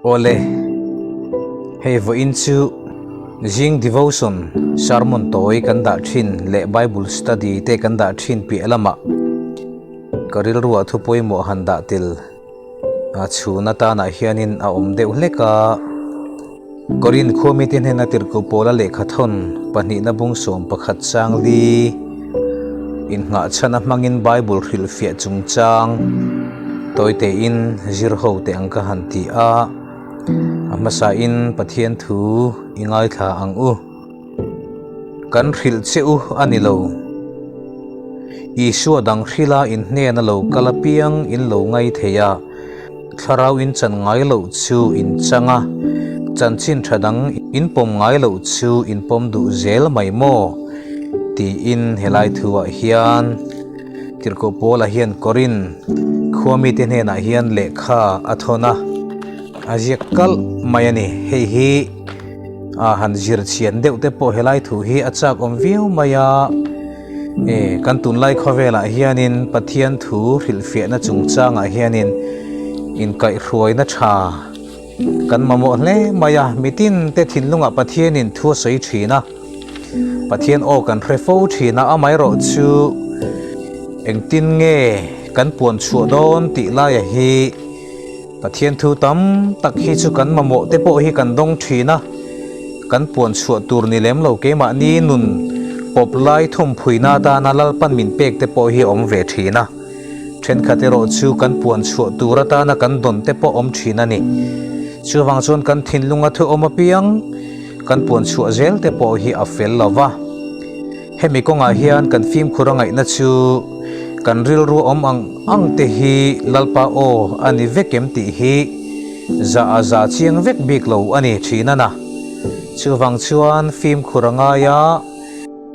Awle, hei vawiin chu zing devotion sermon tawi kan dah thin leh Bible study te kan dah thin piah lamah ka rilruah thu pawimawh han dah tel a chhun atanah hianin a awm deuh hlek a. Korin khua mite hnena tirhkoh pawla lehkha thawn pahnihna bung 11 chang li innghah chhan a hmangin Bible hrilhfiah chungchang tawi tein zir ho teh ang ka han ti a, a hmasain Pathian thu i ngaithla ang u. Kan hrilh che u a ni lo. Isua dang hrila in hnena lo kal apiang in lo ngai thei a. Thlarau in chan ngai loh chu in chang a, chanchin tha dang in pawm ngai loh chu in pawm duh zel mai maw? tiin helai thuah hian Tirhkoh Paula hian Korin khua mite hnenah hian lehkha a thawn a, a ziak kalh mai a ni. Hei hi a han zir chhian deuh te pawh helai thu hi a chak awm viau mai a. E, kan tunlai khawvelah hianin Pathian thu hrilhfiahna chungchangah hianin inkaihhruaina tha kan mamawh hle mai a, mitin te thinlungah Pathianin thu a sawi thin a, Pathian aw kan hre fo thin a, amaherawh chu engtin nge kan puan chhuah dawn tih laia hi Pathian thu tam tak hi chu kan mamawh te pawh hi kan dawng thin a, kan puan chhuah tur ni lem lo keimahni nun pawp lai thawmphuina atana Lalpan min pek te pawh hi a awm ve thin a, thenkhat erawh chu kan puan chhuah tur atana kan dawn te pawh awm thin a ni. Chuvang chuan kan thinlunga thu awm apiang kan puan chhuah zel te pawh hi a fel lo va. Hemi kawngah hian kan fimkhur a ngaihna chu kan rilru awm ang ang te hi Lalpa aw a ni vek em tih hi za a za chiang vek bik lo a ni thin a na. Chuvang chuan fimkhur a ngai a,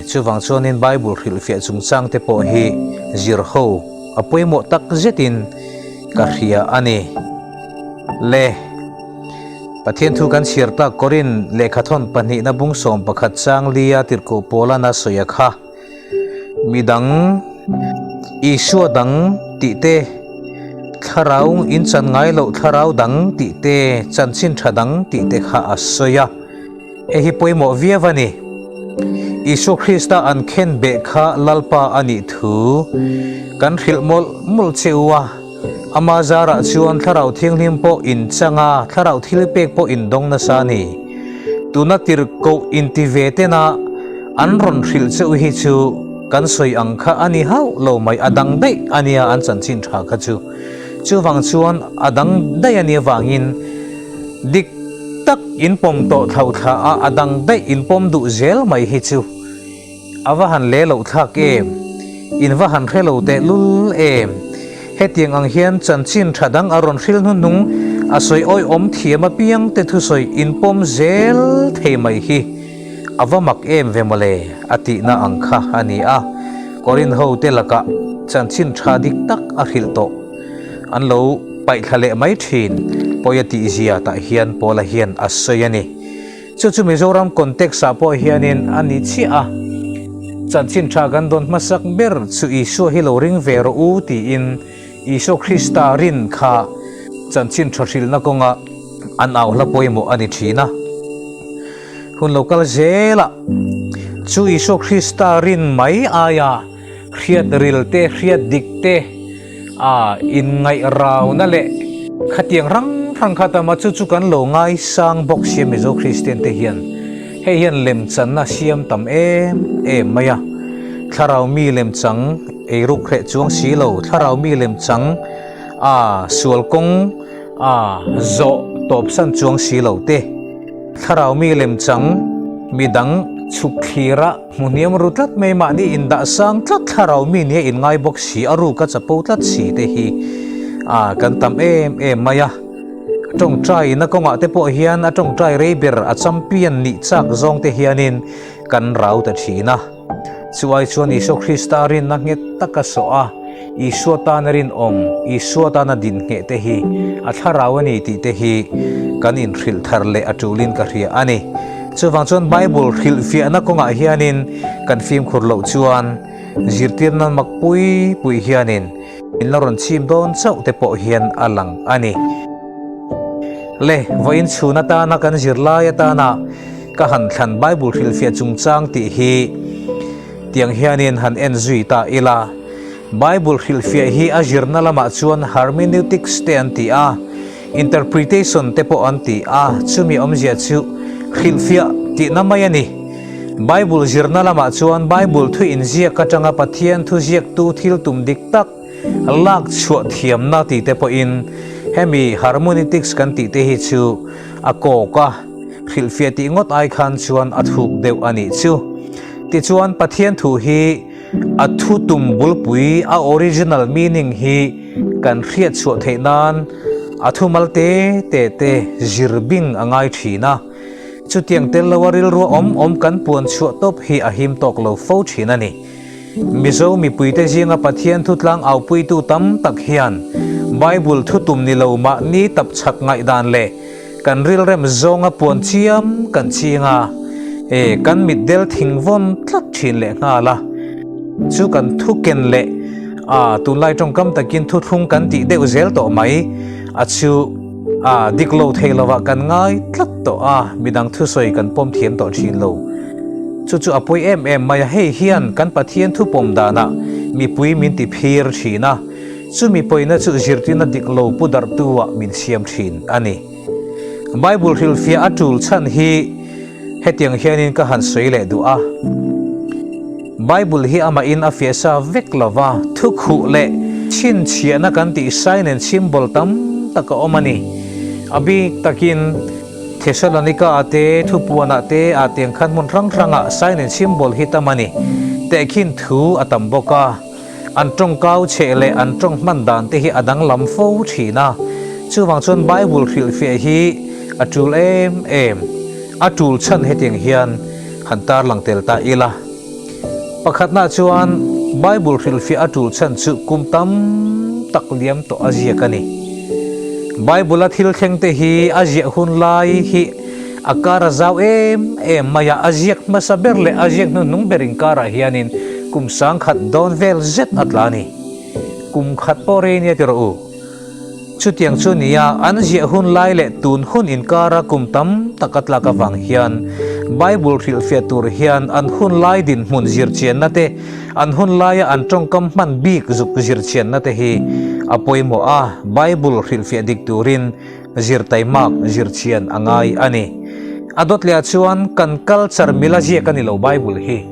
chuvang chuanin Bible hrilhfiah chungchang te pawh hi zir ho a pawimawh tak zetin ka hria a ni. Le. Pathian thu kan chhiar tak Korin lehkhathawn pahnihna bung 11 chang lia tirhkoh Paula'n a sawi a kha. Midang, Isua dang tih te, thlarau in chan ngai loh thlarau dang tih te, chanchin tha dang tih te kha a sawi a. Hei hi pawimawh viau a ni. Isua Krista an khen beh kha Lalpa a nih thu kan hrilh mawlh mawlh che u a. Ama zarah chuan Thlarau Thianghlim pawh in chang a, Thlarau thil pek pawh in dawng nasa a ni. Tuna tirhkoh inti ve tena an rawn hrilh cheuh hi chu kan sawi ang kha a ni hauh lo mai, a dang daih a nia an chanchin tha kha chu. Chuvang chuan a dang daih a nih avangin dik tak in pawm tawh thlo thla a, a dang daih in pawm duh zel mai hi chu. A va han le loh thlak em? In va han hre lo teh lul em? Hetiang ang hian chanchin tha dang a rawn hril hnuhnung a sawi awihawm thiam apiang te thusawi inpawm zel thei mai hi a va mak em ve mawle a tihna ang kha a ni a. Korin ho te lakah chanchin tha dik tak a hrilh tawh an lo paihthla leh mai thin pawi a tihzia tah hian Paula hian a sawi a ni. Chu chu Mizoram context ah pawh hianin a ni chiah a, chanchin tha kan dawn hmasak ber chu Isua hi lo ring ve rawh u tiin Isua Krista rin kha chanchin tha hrilhna kawnga an au hla pawimawh a ni thin a. Hun lo kal zelah chu Isua Krista rin mai aia hriat ril te, hriat dik te, A inngaih rauna leh khatiang hrang hrang kha tam a, chu chu kan lo ngaisang bawk sia Mizo Kristian te hian. Hei hian lemchanna siam tam em em mai a, thlarau mi lemchang eiruk hreh chuang si lo, thlarau mi lemchang a sual kawng a zawh tawpsan chuang si lo te, thlarau mi lemchang midang chhuk thlir a, Hmu hniam ru tlat mai mahni indah sang tlat thlarau mi nia inngai bawk si a ruk a chapo tlat si te hi a kan tam em em mai a. Tawngtai na kawngah te pawh hian a tawngtai rei ber a champion nih chak zawng te hianin kan rau ta thin a. Chu ai chuan Isua Krista rinna nghet taka sawh a, Isua tana rinawm, Isua tana din ngheh te hi a thlarau a ni tih te hi kan inhrilh thar leh a tulin ka hria a ni. Chuvang chuan Bible hrilhfiahna kawngah hianin kan fimkhur loh chuan zirtirna mak pui pui hianin min la rawn chim dawn chauh te pawh hian a lang a ni. Le, vawiin chhun atana kan zirlai atana ka han thlan Bible hrilhfiah chungchang tih hi tiang hianin han en zui ta ila. Bible hrilhfiah hi a zirna lamah chuan hermeneutics te an ti a, interpretation te pawh an ti a, chumi awmzia chu hrilhfiah tihna mai a ni. Bible zirna lamah chuan Bible thu inziak atanga Pathian thu ziaktu thil tum dik tak lak chhuah thiamna tih te pawhin hemi hermeneutics kan tih te hi chu a kawk a, hrilhfiah tih ngawt ai khan chuan a thuk deuh a nih chu. Tichuan Pathian thu hi a thu tum bulpui, a original meaning hi kan hriat chhuah theih nan a thumal te te te zir bing a ngai thin a. Chutiang tel loa rilru awm awm kan puan chhuah tawp hi a him tawk lo fo thin a ni. Mizo mipuite zinga Pathian thutlang aupuitu tam tak hian Bible thutum ni lo mahni tap chhak ngaihdan leh kan rilrem zawnga puan chiam kan ching a, e kan mitdel thingvawn tlat thin leh nghal a. Chu kan thu ken leh a tunlai tawngkam takin thuthlung kan tih deuh zel tawh mai a chu a dik lo thei lovah kan ngai tlat tawh a, midang thusawi kan pawm thiam tawh thin lo. Chu chu a pawi em em mai a, hei hian kan Pathian thu pawm danah mipui min ti phir thin a, chumi pawina chu zirtirna dik lo pu darhtu-ah min siam thin a ni. Bible hrilhfiah a tul chhan hi hetiang hianin ka han sawi leh duh a, Bible hi amahin a fiah sa vek lo va, thukhuh leh chhinchhiahna kan tih sign and symbol tam tak a awm a ni. A bik takin Thessalonica-ah te, Thupuanah te ah tiang khan hmun hrang hrangah sign and symbol hi tam a ni. Tehkhin thu a tam bawk a. An tawngkau chheh leh an tawng hman dan te hi a danglam fo thin a, chuvang chuan Bible hrilhfiah hi a tul em em. A tul chhan hetiang hian han tarlang tel ta ila. Pakhatna chuan Bible hrilhfiah a tul chhan chu kum tam tak liam tawh a ziak a ni. Bible a thil thleng te hi a ziah hun lai hi A kar a zau em em mai a, a ziak hmasa ber leh a ziak hnuhnung ber inkarah hianin kum sangkhat dawn vel zet a tla a ni. Kum khat pawh rei nia ti rawh u. Chutiang chu nia, an ziah hun lai leh tun hun inkara kum tam tak a tlak avang hian Bible hrilhfiah tur hian an hun lai dinhmun zirchianna te, an hun laia an tawngkam hman bik zuk zirchianna te hi a pawimawh a, Bible hrilhfiah dik turin Zirtaimak zirchhian a ngai a ni. A dawt leh ah chuan kan culture mila ziak a ni lo Bible hi.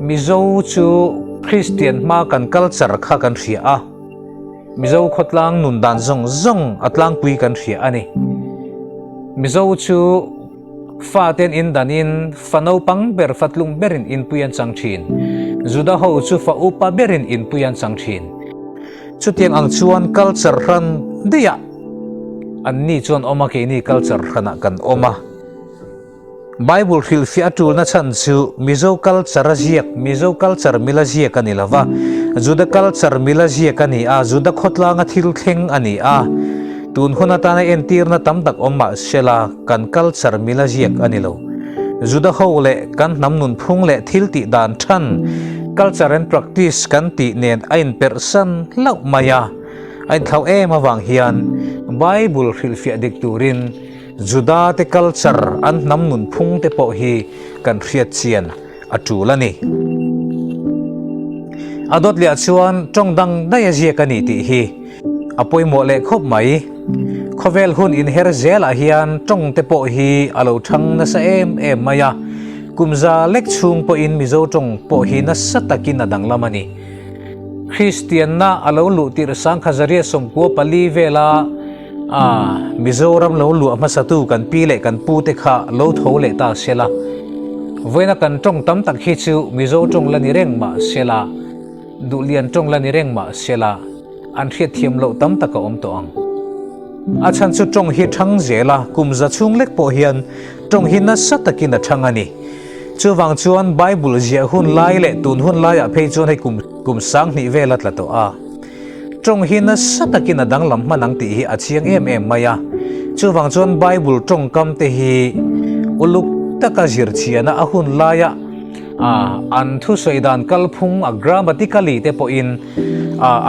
Mizo chu Christian hma kan culture kha kan hria a. Mizo khawtlang nun dan zawng zawng a tlangpui kan hria a ni. Mizo chu faten in dan in fa naupang ber fa tlung berin inpui an chang thin. Juda ho chu fa upa berin inpui an chang thin. Chutiang ang chuan culture hran daih ah an ni chuan awm a, keini culture hranah kan awm a. Bible hrilhfiah a tulna chhan chu Mizo culture a ziak, Mizo culture mila ziak a ni lo va, Juda culture mila ziak a ni a, Juda khawtlanga thil thleng a ni a. Tun hun atana entirna tam tak awm mah sela kan culture mila ziak a ni lo. Juda ho leh kan hnam nunphung leh thil tih dan than, culture and practice kan tih nen a inperhsan hlauh mai a. A inthlauh em avang hian Bible hrilhfiah dik turin Juda te culture an hnam nunphung te pawh hi kan hriat chian a tul a ni. A dawt leh ah chuan tawng dang daih a ziak a ni tih hi a pawimawh leh khawp mai. Khawvel hun inher zelah hian tawng te pawh hi a lo thang nasa em em mai a, kum za lek chhung pawhin Mizo tawng pawh hi nasa takin a danglam a ni. Kristianna a lo luh tirh Sangkhazaria 14 vela a Mizoram lo luah hmasatu kan pi leh kan pu te kha lo tho leh ta sela. Vawiina kan tawng tam tak hi chu Mizo tawng la ni reng mah sela, Duhlian tawng la ni reng mah sela, an hriatthiam loh tam tak a awm tawh ang. A chhan chu tawng hi thang zel a, kum za chhung lek pawh hian tawng hi nasa takin a thang a ni. Chuvang chuan Bible ziah hun lai leh tun hun laiah phei chuan hei kum kum sanghnih vel a tla tawh a. Tawng hi nasa takin a danglam hman ang tih hi a chiang em em mai a. Chuvang chuan Bible tawngkam te hi uluk taka zirchhiana a hun laia an thusawi dan kalphung a grammatically te pawhin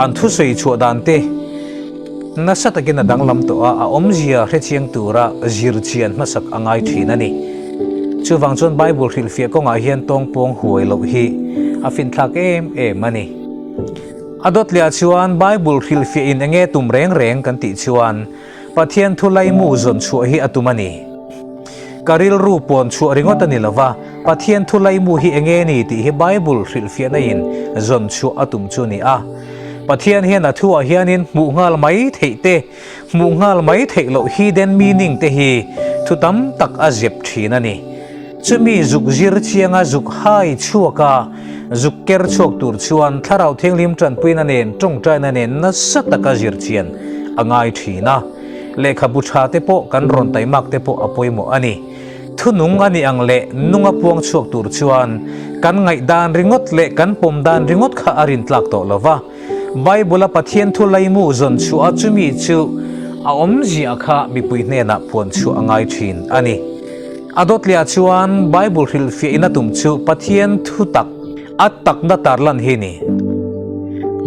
an thusawi chhuah dan te. Nasa takin a danglam tawh a, a awmzia hrechiang tura zir chian hmasak a ngai thin a ni. Chuvang chuan Bible hrilhfiah kawngah hian tawngpawng huai loh hi a finthlak em em a ni. A dawtliah chuan Bible hrilhfiah in enge tum reng reng kan tih chuan Pathian thu laimu zawn chhuah hi a tum a ni. Ka rilru pawn chhuah ringawt a ni lo va, Pathian thu laimu hi enge ni tih hi Bible hrilhfiahna in zawn chhuah a tum chu a ni a. Pathian hian a thuah hianin hmuh nghal mai theih te, hmuh nghal mai theih loh hidden meaning te hi thu tam tak a zep thin a ni. Chumi zuk zir chianga zuk hai chhuak a, zuk ker chhuak tur chuan Thlarau Thianghlim tanpuina nen tawngtaina nen nasa taka zir chian a ngai thin a. Lehkhabu tha te pawh kan rawn taimak te pawh a pawimawh a ni. Thunung a nih ang leh nunga puang chhuak tur chuan kan ngaihdan ringawt leh kan pawm dan ringawt kha a rintlak tawh lo va. Bible-a Pathian thu laimu zawn chhuah a chumi chu a awmzia kha mipui hnenah puan chhuah a ngai thin a ni. A dawtliah chuan Bible hrilhfiah in a tum chu Pathian thu tak a takna tarlan hi ni.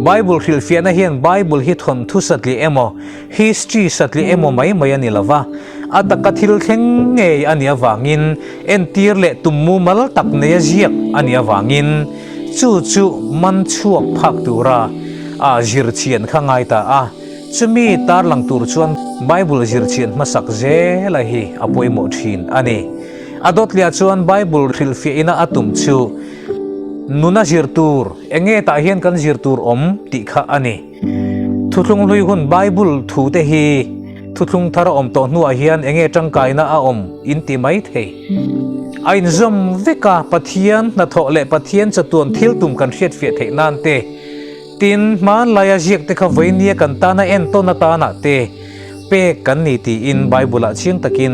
Bible hrilhfiahna hian Bible hi thawnthu satliah emaw History satliah emaw mai mai a ni lo va, a taka thil thleng ngei a nih avangin entir leh tum mumal tak neia ziak a nih avangin chu chu man chhuak phak tura a zir chian kha ngai ta a. Chumi tarlang tur chuan Bible zir chian hmasak zela hi a pawimawh thin a ni. A dawtliah chuan Bible hrilhfiahina a tum chu nuna zir tur, enge tah hian kan zir tur awm tih kha a ni. Thuthlung hlui hun Bible thu te hi thuthlung thar a awm tawh hnuah hian enge tangkaina a awm in ti mai thei. A inzawm vek a, Pathian hnathawh leh Pathian chatuan thil tum kan hriatfiah theih nan te, tin hmanlaia ziak te kha vawinia kan tana entawn atana te pek kan ni tiin Bible ah chiang takin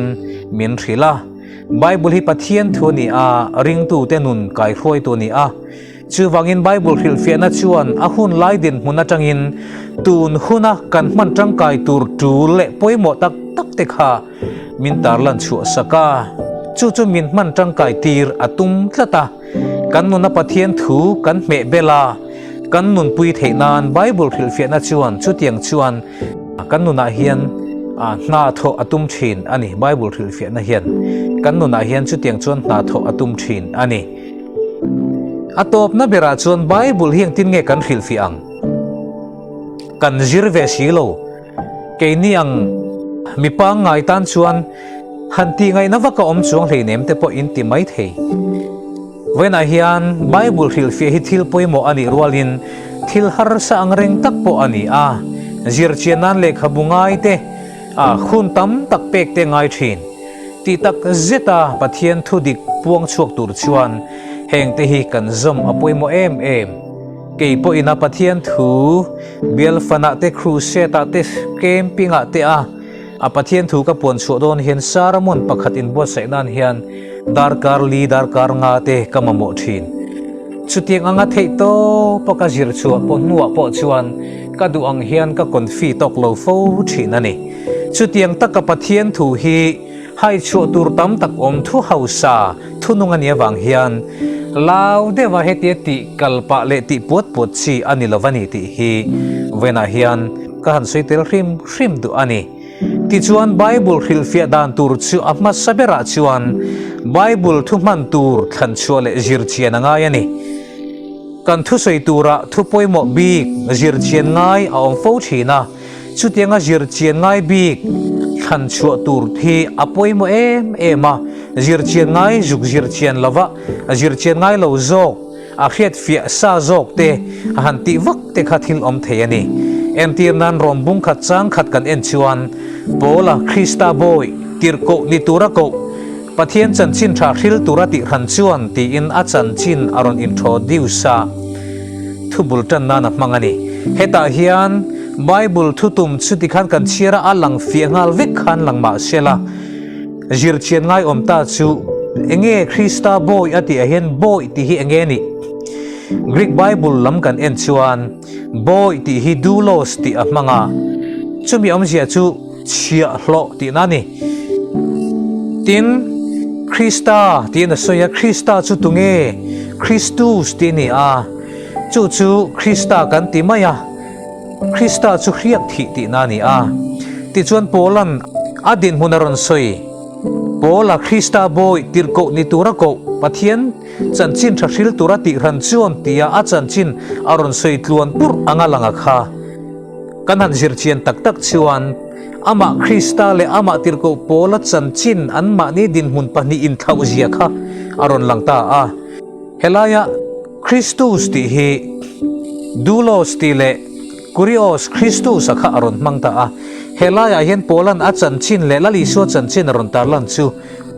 min hrilh a. Bible hi Pathian thu a ni a, ringtute nun kaihruaitu a ni a. Chuvangin Bible hrilhfiahna chuan a hun lai dinhmun atangin tun huna kan hman tangkai tur tul leh pawimawh tak tak te kha min tarlan chhuah sak a. Chu chu min hman tangkai tir a tum tlat a. Kan nuna Pathian thu kan hmeh bel a, kan nunpui theih nan Bible hrilhfiahna chuan chutiang chuan kan nunah hian hna thawh a tum thin a ni. Bible hrilhfiahna hian kan nunah hian chutiang chuan hna thawh a tum thin a ni. A tawpna berah chuan Bible hi engtin nge kan hrilhfiah ang? Kan zir ve si lo. Keini ang mi pangngai tan chuan han tih ngaihna vak a awm chuang hleinem te pawh in ti mai thei. Vawiinah hian Bible hrilhfiah hi thil pawimawh a nih rualin thil harsa ang reng tak pawh a ni a. Zirchian nan lehkhabu ngai te, a hun tam tak pek te ngai thin. Tih tak zeta Pathian thu dik puang chhuak tur chuan heng te hi kan zawm a pawimawh em em. Kei pawhin a Pathian thu bialfanah te crusade ah te camping ah te a a Pathian thu ka puan chhuah dawn hian sermon pakhat inbuatsaih nan hian darkar li darkar nga te ka mamawh thin. Chutiang anga theih tawpa ka zir chhuah pawh hnuah pawh chuan ka duh ang hian ka confi tawk lo fo thin a ni. Chutiang taka Pathian thu hi hai chhuah tur tam tak awm thu hausa thunung a nih avang hian lau deuha hetia tih kal pah leh tih puat puat chi a ni lo va ni tih hi vawiinah hian ka han sawi tel hrim hrim duh a ni. Tichuan Bible hrilhfiah dan tur chu a hmasa berah chuan Bible thu hman tur thlan chhuah leh zir chian a ngai a ni. Kan thusawi turah thu pawimawh bik zir chian ngai a awm fo thin a. Chutianga zir chian ngai bik thlan chhuah tur hi a pawimawh em em a, zir chian ngai zuk zir chian lova zir chian ngai lo zawk, a hriat fiah sa zawk te a han tih vak te kha thil awm thei a ni. Entir nan rawm bung khat chang khat kan en chuan Paula Krista bawi tirhkoh ni tura koh Pathian chanchin tha hril tura tih hran chuan tiin a chanchin a rawn introduce a. Thu bul tan nan a hmang a ni. Hetah hian Bible thu tum chu tikhan kan chhiar a, a lang fiah nghal vek khan lang mah se la, zir chian ngai awm ta chu enge Krista bawi a tih ah hian bawi tih hi enge nih? Greek Bible lam kan en chuan bawi tih hi doulos tih a hmang a, chumi awmzia chu chhiahhlawh tihna a ni. Tin, Krista tiin a sawi a, Krista chu tunge? Kristus tih a ni a, chu chu Krista kan ti mai a. Krista chu hriak thih tihna a ni a. Tichuan Paula'n a dinhmun a rawn sawi. Paula Krista bawi tirhkoh ni tura koh Pathian chanchin tha hril tura tihran chuan tia a chanchin a rawn sawi tluan purh anga lang a kha. Kan han zir chian tak tak chuan amah Krista leh amah tirhkoh Paula chanchin anmahni dinhmun pahnih inthlauh zia kha a rawn lang ta a. Helaia Kristus tih hi Doulos tih leh Kurios, Kristus a kha a rawn hmang ta a. He laiah hian Paula'n a chanchin leh Lal Isua chanchin a rawn tarlan chu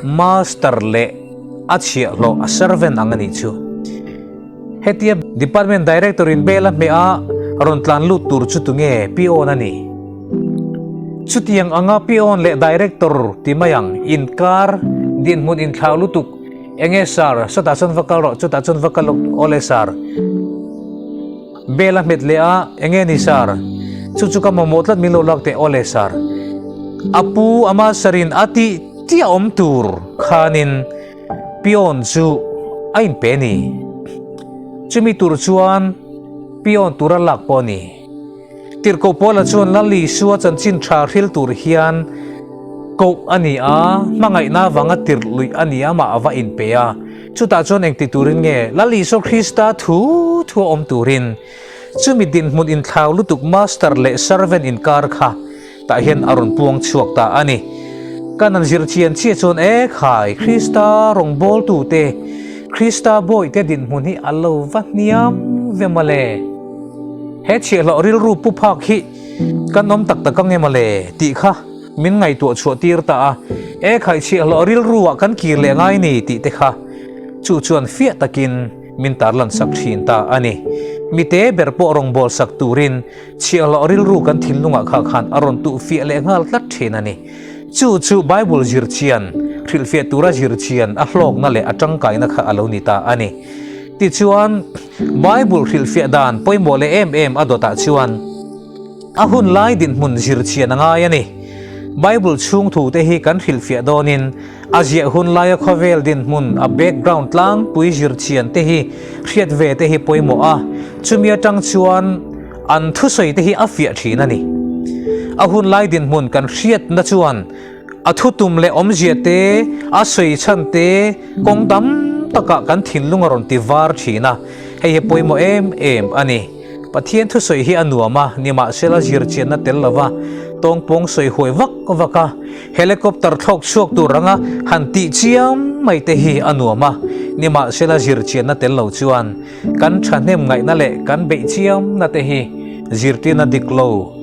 Master leh a chhiahhlawh, a servant ang a nih chu. Hetia Department Director in bel a hmeh a rawn tlan lut tur chu tunge Peon a ni. Chutiang anga Peon leh Director ti mai ang inkar dinhmun inthlau lutuk Enge sir, sawtah chuan va kal rawh, chutah chuan va kal awle sir. Bell a hmet leh a, enge ni sir? Chu chu ka mamawh tlat min lo lak teh awle sir. A pu ama sarin a tih tih a awm tur khanin peon chu a inpe a ni. Chumi tur chuan peon tura lak pawh a ni. Tirhkoh Paula chuan Lal Isua chanchin tha hril tur hian koh a ni a, hmangaihna avanga tirh luih a ni a, amah a va inpe a. Chutah chuan engti turin nge Lal Isua Krista thu thu a awm turin chumi dinhmun inthlau lutuk master leh servant inkar kha tah hian a rawn puang chhuak ta a ni. Kan han zir chian chiah chuan e khai, Krista rawngbawltute, Krista bawihte dinhmun hi a lo va hniam ve mawle. He chhiahhlawh rilru pu phak hi kan awm tak tak ang em mawle tih kha min ngaihtuah chhuah tir ta a, e khai chhiahhlawh rilru ah kan kir leh ngai ni tih te kha chu chuan fiah takin min tarlan sak thin ta a ni. Mite ber pawh rawngbâwl sak turin Chhiahhlawh rilru kan thinlungah kha khan a rawn tuh fiah leh nghal tlat thin a ni. Chu chu Bible zir chian, hrilhfiah tura zir chian a hlawkna leh a tangkaina kha a lo ni ta a ni. Tichuan, Bible hrilhfiah dan pawimawh leh em em a dawtah chuan a hun lai dinhmun zir chian a ngai a ni. Bible chhung thute hi kan hrilhfiah dawnin A ziah hun laia khawvel dinhmun a background tlangpui zir chian te hi hriat ve te hi pawimawh a, chumi atang chuan an thusawi te hi a fiah thin a ni. A hun lai dinhmun kan hriatna chuan a thutum leh awmzia te, a sawi chhan te kawng tam takah kan thinlung a rawn ti var thin a, hei hi pawimawh em em a ni. Pathian thusawi hi a nuam a, nimahsela zir chianna tel lova tawngpawng sawi huai vak vak a, helicopter thlawk chhuak tur anga han tih chiam mai te hi a nuam a, nimahsela zir chianna tel lo chuan kan thahnem ngaihna leh kan beih chiamna te hi zirtirna dik lo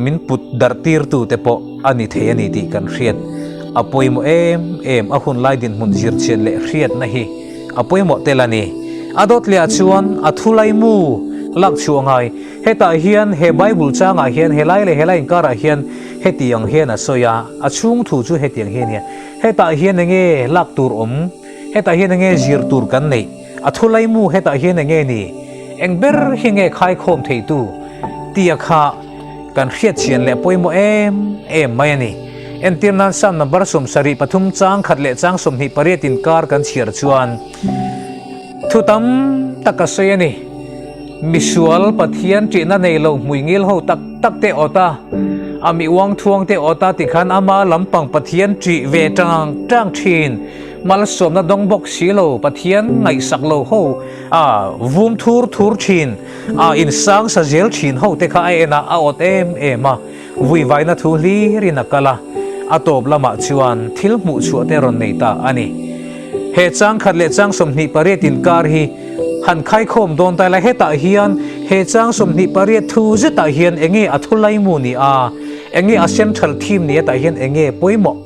min put darh tirtu te pawh a ni thei a ni tih kan hriat a pawimawh em em a hunlai dinhmun zir chian leh hriatna hi A pawimawh tel a ni. A dawt leh ah chuan a thulai mu lak chhuah a ngai. Hetah hian he Bible changah hian helai leh helai inkarah hian hetiang hian a sawi a, a chhung thu chu hetiang hi a nia. Hetah hian enge lak tur awm? Hetah hian enge zir tur kan neih? A thulai mu hetah hian enge ni? Eng ber hi nge khaikhawm theitu? Tia kha kan hriat chian leh pawimawh em em mai a ni. Entir nan Psalm number 73 chang khat leh chang 28 inkar kan chhiar chuan thu tam tak a sawi a ni. Misual Pathian ṭihna nei lo hmui ngil ho tak tak te awt a, a mi uang thuang te awt a tikhan ama lampang Pathian ṭih ve ṭang ṭang ṭhin. Malsawmna dawng bawk si lo Pathian ngaihsak lo ho a vum thur thur ṭhin. A insang sa zel thin ho te kha a en a, a awt em em a, vuivaina thu hlirin a kal a, a tawp lamah chuan thil hmuh chhuah te rawn nei ta a ni. He chang khat leh chang 28 inkar hi han khaikhawm dawn ta ila, hetah hian he chang 28 thu zetah hian enge a thu laimu ni a, enge a central theme ni atah hian enge pawimawh?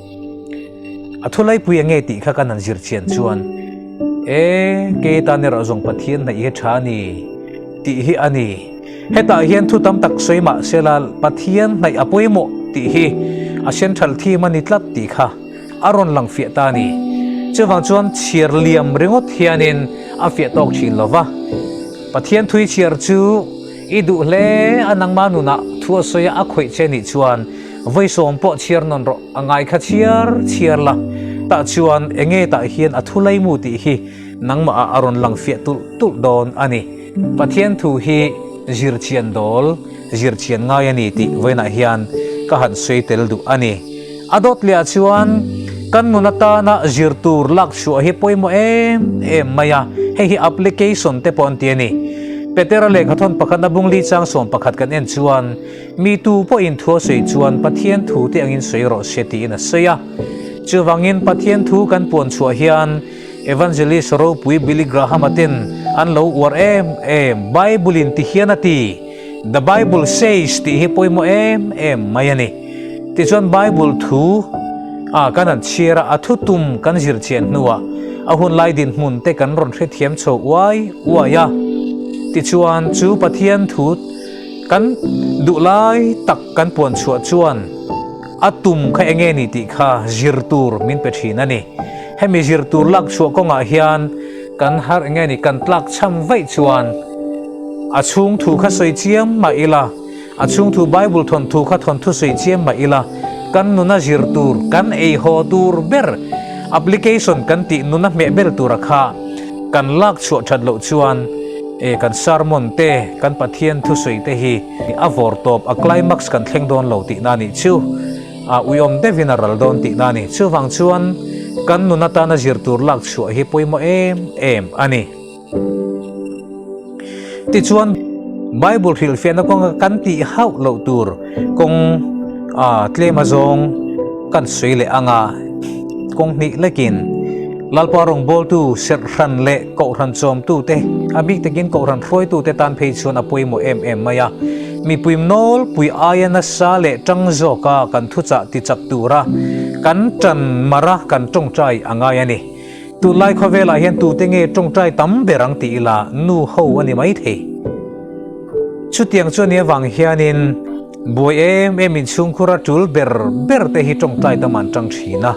A thu laipui enge tih kha kan han zir chian chuan, E, kei tan erawh zawng Pathian hnaih hi tha a ni tih hi a ni. Hetah hian thu tam tak sawi mah sela Pathian hnaih a pawimawh tih hi a central theme a ni tlat tih kha a rawn lang fiah ta a ni. Chuvang chuan chhiar liam ringawt hianin a fiah tawk thin lo va. Pathian thui chhiar chu i duh hle a nangmah nunah thu a sawi a a khawih che nih chuan Vawisawm pawh chhiar nawn rawh, a ngai kha chhiar chhiar la, tah chuan enge tah hian a thu laimu tih hi nangmah ah a rawn lang fiah tulh tulh dawn a ni. Pathian thu hi zir chian dawl, zir chian ngai a ni tih vawiinah hian ka han sawi tel duh a ni. A dawt leh ah chuan kan nun atana zir tur lak chhuah hi pawimawh em em mai a, hei hi application te pawh an ti a ni. Petera lehkhathawn pakhatna bungli chang 11 kan en chuan mi tu pawhin thu a sawi chuan Pathian thu te angin sawi rawh se tiin a sawi a. Chuvangin Pathian thu kan puan chhuah hian Evangelist ropui Billy Graham-a ten an lo uar em em, Bible-in ti hian a ti, The Bible says tih hi pawimawh em em mai a ni. Tichuan Bible thu a kan han chhiar a, a thu tum kan zir chian hnuah a hun lai dinhmun te kan rawn hrethiam chho uai uai a. Tichuan chu Pathian thu kan duh lai tak kan puan chhuah chuan a tum kha enge ni tih kha zir tur min pe thin a ni. Hemi zir tur lak chhuah kawngah hian kan har enge ni kan tlak chham vaih chuan a chhung thu kha sawi chiam mah ila, a chhung thu Bible thawnthu kha thawnthu sawi chiam mah ila, kan nuna zir tur, kan ei haw tur ber, application kan tih nuna hmeh ber tura kha kan lak chhuah that loh chuan e kan sermon te, kan Pathian thusawi te hi a vawr tawp, a climax kan thleng dawn lo tihna a nih chu. A uiawm deuhin a ral dawn tihna a ni. Chuvang chuan kan nun atana zir tur lak chhuah hi pawimawh em em a ni. Tichuan, Bible hrilhfiahna kawnga kan tih hauh loh tur kawng a tlem azawng kan sawi leh anga kawng hnih lekin Lalpa rawngbawltu serhhran leh kohhran chawmtute, a bik takin kohhran hruaitute tan phei chuan a pawimawh em em mai a. Mipui nawlpui aia nasa leh tang zawka kan thuchah tichak tura kan tan mara kan tawngtai a ngai a ni. Tunlai khawvelah hian tute nge tawngtai tam ber ang tih ila nu ho a ni maithei. Chutiang chu a nih avang hianin buai em em inchhungkhura tul ber ber te hi tawngtai tam an tang thin a.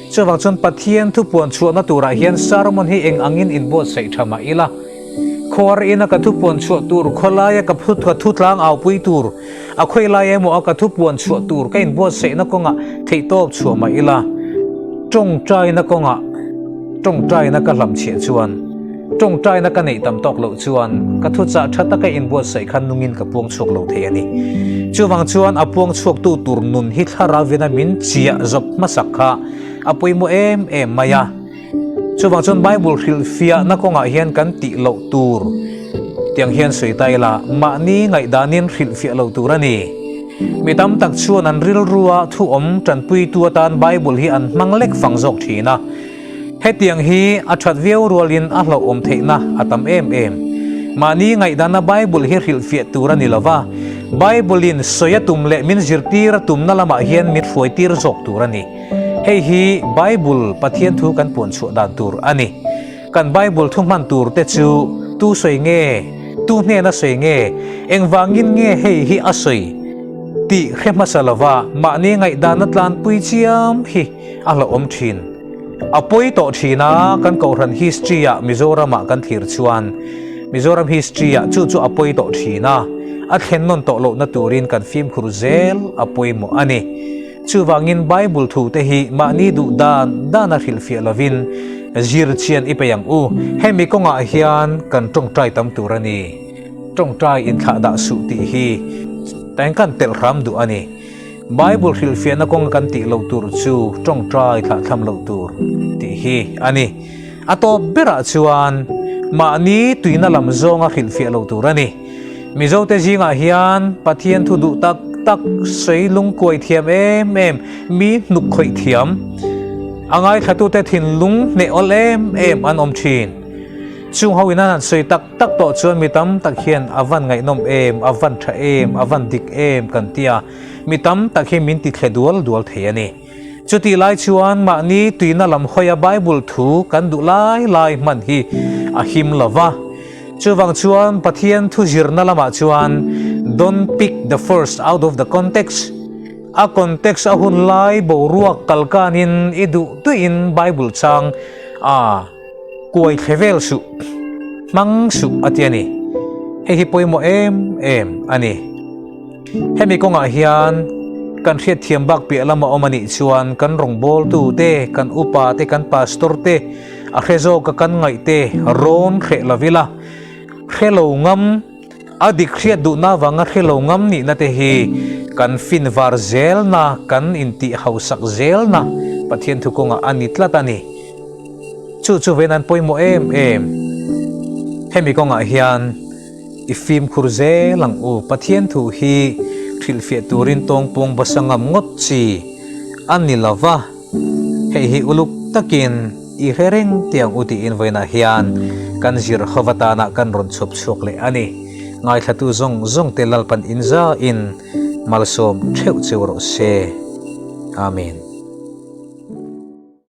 Chuvang chuan Pathian thupuan chhuahna turah hian sermon hi eng angin inbuatsaih tha mah ila, khuar ina ka thupuan chhuah tur, khawlaia ka ka thu tlang aupui tur, a khawilai emaw a ka thupuan chhuah tur ka inbuatsaihna kawngah theihtawp chhuah mah ila, tawngtaina kawngah tawngtaina ka hlamchhiah chuan, tawngtaina ka neih tam tawk loh chuan ka thuchah tha taka inbuatsaih kha nungin ka puang chhuak lo thei a ni. Chuvang chuan a puang chhuaktu tur nun hi thlarauin a min chiah zawp hmasak kha a pawimawh em em mai a. Chuvang chuan Bible hrilhfiahna kawngah hian kan tih loh tur tiang hian sawi ta ila, mahni ngaihdanin hrilhfiah lo tur a ni. Mi tam tak chuan an rilrua thu awm tanpuitu atan Bible hi an hmang lek fang zawk thin a. Hetiang hi a that viau rualin a hlauhawm theihna a tam em em. Mahni ngaihdana Bible hi hrilhfiah tur a ni lo va, Bible-in sawi a tum leh min zirtir a tumna lamah hian min hruaitir zawk tur a ni. Hei hi Bible Pathian thu kan puan chhuah dan tur a ni. Kan Bible thu hman tur te chu tu sawi nge, tu hnena sawi nge, engvangin nge hei hi a sawi tih hre hmasa lo va, mahni ngaihdana tlanpui chiam hi a hlauhawm thin. A pawi tawh thin a, kan Kohhran history ah Mizoram ah kan thlir chuan Mizoram history ah chu chu a pawi tawh thin a, a thlen nawn tawh lohna turin kan fimkhur zel a pawimawh a ni. Chuvangin Bible thu te hi mahni duh dan dan a hrilhfiah lovin zir chian i peih ang u. Hemi kawngah hian kan tawngtai tam tur a ni. Tawngtai inthlah dah suh tih hi eng kan telh hram duh a ni. Bible hrilhfiahna kawnga kan tih loh tur chu tawngtai thlahthlam loh tur tih hi a ni. A tawp berah chuan mahni tuina lam zawnga hrilhfiah loh tur a ni. Mizote zingah hian Pathian thu duh tak tak sawi lungkuai thiam em em, mi hnuk khawih thiam, a ngaithlatute thinlung hneh awl em em an awm thin. Chung ho in an han sawi tak tak tawh chuan mi tam tak hian a van ngaihnawm em, a van tha em, a van dik em kan ti a, mi tam tak hi min ti thle dual dual thei a ni. Chutih lai chuan mahni tuina lam hawia Bible thu kan duh lai lai hman hi a him lo va. Chuvang chuan Pathian thu zirna lamah chuan don't pick the first out of the context, a context a hun lai boruak kalkanin i duh duhin Bible chang a Kuai thle vel suh, hmang suh a ti a ni. Hei hi pawimawh em em a ni. Hemi kawngah hian kan hriatthiam bak piah lama awm a nih chuan kan rawngbawltu te, kan upa te, kan pastor te, a hre zawka kan ngaih te rawn hreh lo ila, hre lo ngam. A dik hriat duhna avanga hre lo ngam nihna te hi kan fin var zelna, kan intih hausak zelna Pathian thu kawngah a ni tlat a ni. Chu chu ven an pawimawh em em. Hemi kawngah hian i fimkhur zel ang u. Pathian thu hi hrilhfiah turin tawngpawng basa ngam ngawt chi a ni lo va. Hei hi uluk takin i hre reng tih ang u tiin vawiinah hian kan zir ho atana kan rawn chhuap chhuak leh a ni. Ngaithlatu zawng zawng te Lalpan inzain malsawm theuh cheu rawh se. Amen.